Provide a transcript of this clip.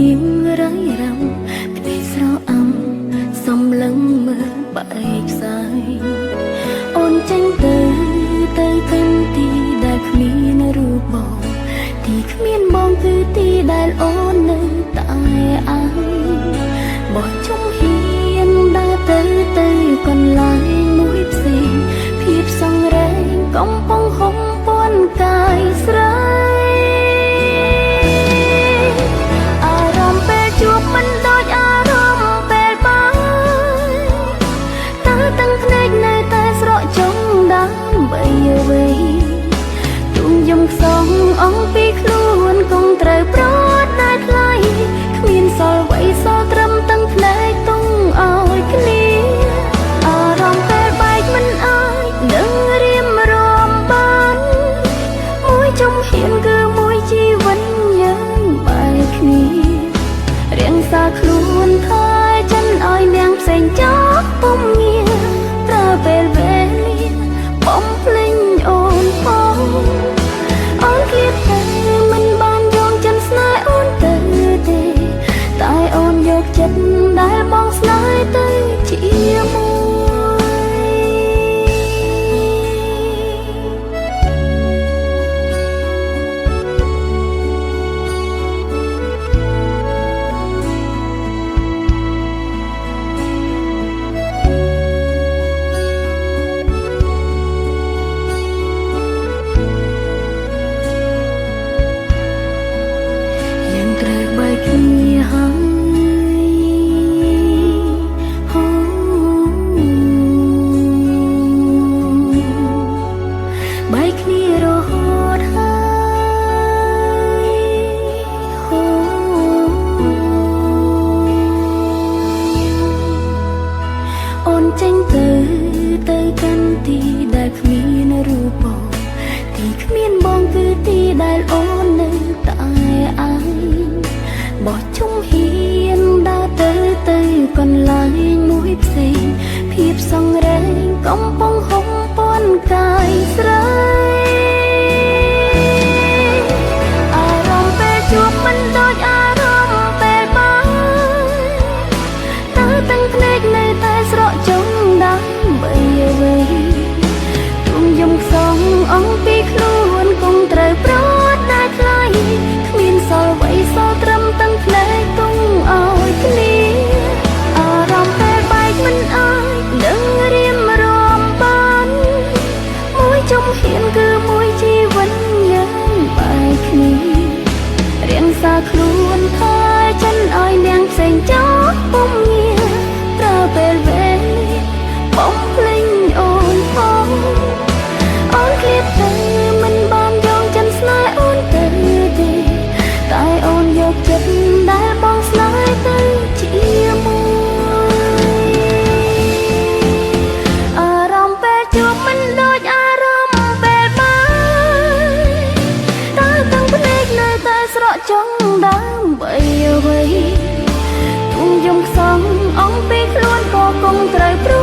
ទៀងរៃរំភ្នែកស្រអាំសំលឹងមើលបែកផ្សាយអូនចេញទៅទៅកាន់ទីដែលគ្មានរូបបងទីគ្មានបងគឺទីដែលអូននៅតែឯងបោះជំហានដើរទៅទៅកន្លែងមួយផ្សេងភាពសង្រេងកំពុងហុំព័ន្ធកាយស្រីអារម្មណ៍ពេលជួបមិនដូចអារម្មណ៍ពេលបាយតើទាំងភ្នែកនៅតែស្រក់ចុងដើម្បីអ្វីទូងយំខ្សងអង្គពីខ្លួនគង់ត្រូវប្រត់ដែរថ្លៃគ្មានសល់អ្វីសល់ត្រឹមទាំងភ្នែកទុំឲ្យគ្នាអារម្មណ៍ពេលបែកមិនអាចនឹងរៀមរំបានមួយជំហានគឺមួយជីវិតយើងបែកគ្នារៀងសាខ្លួនថែចិនឲ្យនាងផ្សេងចោលពុំងារប្រើពេលវេលាបំភ្លេញអូនផងអូនឃ្លាតទៅមិនបានយកចិនស្នេហ៍អូនទៅទេតែអូនយកចិត្តដែលបងស្នេហ៍ទៅជាមួយយើងត្រូវបែកគ្នាហើយបែកគ្នារហូតហើយអូនចេញទៅទៅកាន់ទីដែលគ្មានរូបបងទីគ្មានបងគឺទីដែលអូននៅតែឯងបោះជំហានដើរទៅទៅកន្លែងមួយផ្សេងភាពសង្រេងកំពុងហុំព័ន្ធកាយស្រីអារម្មណ៍ពេលជួបមិនដូចអារម្មណ៍ពេលបាយតើទាំងភ្នែកនៅតែស្រក់ចុងដើម្បីអ្វីទូងយំខ្សងអង្គពីខ្លួនគង់ត្រូវប្រត់ដែរថ្លៃគ្មានសល់អ្វីសល់ត្រឹមទាំងភ្នែកទុំឲ្យគ្នាអារម្មណ៍ពេលបែកមិនអាចនឹងរៀមរំបានមួយជំហានគឺមួយជីវិតយើងបែកគ្នារៀងសាខ្លួនថែចិនឲ្យនាងផ្សេងចោលពុំងារប្រើពេលវេលាបំភ្លេញអូនផងអូនឃ្លាតទៅមិនបានយកចិនស្នេហ៍អូនទៅទេតែអូនយកចិត្តដែលបងស្នេហ៍ទៅជាមួយអារម្មណ៍ពេលជួបមិនដូចអារម្មណ៍ពេលបាយតើទាំងភ្នែកនៅតែស្រក់ចង់ដើម្បីអ្វីទូងយំខ្សងអង្គពីខ្លួនក៏គង់ត្រូវប្រ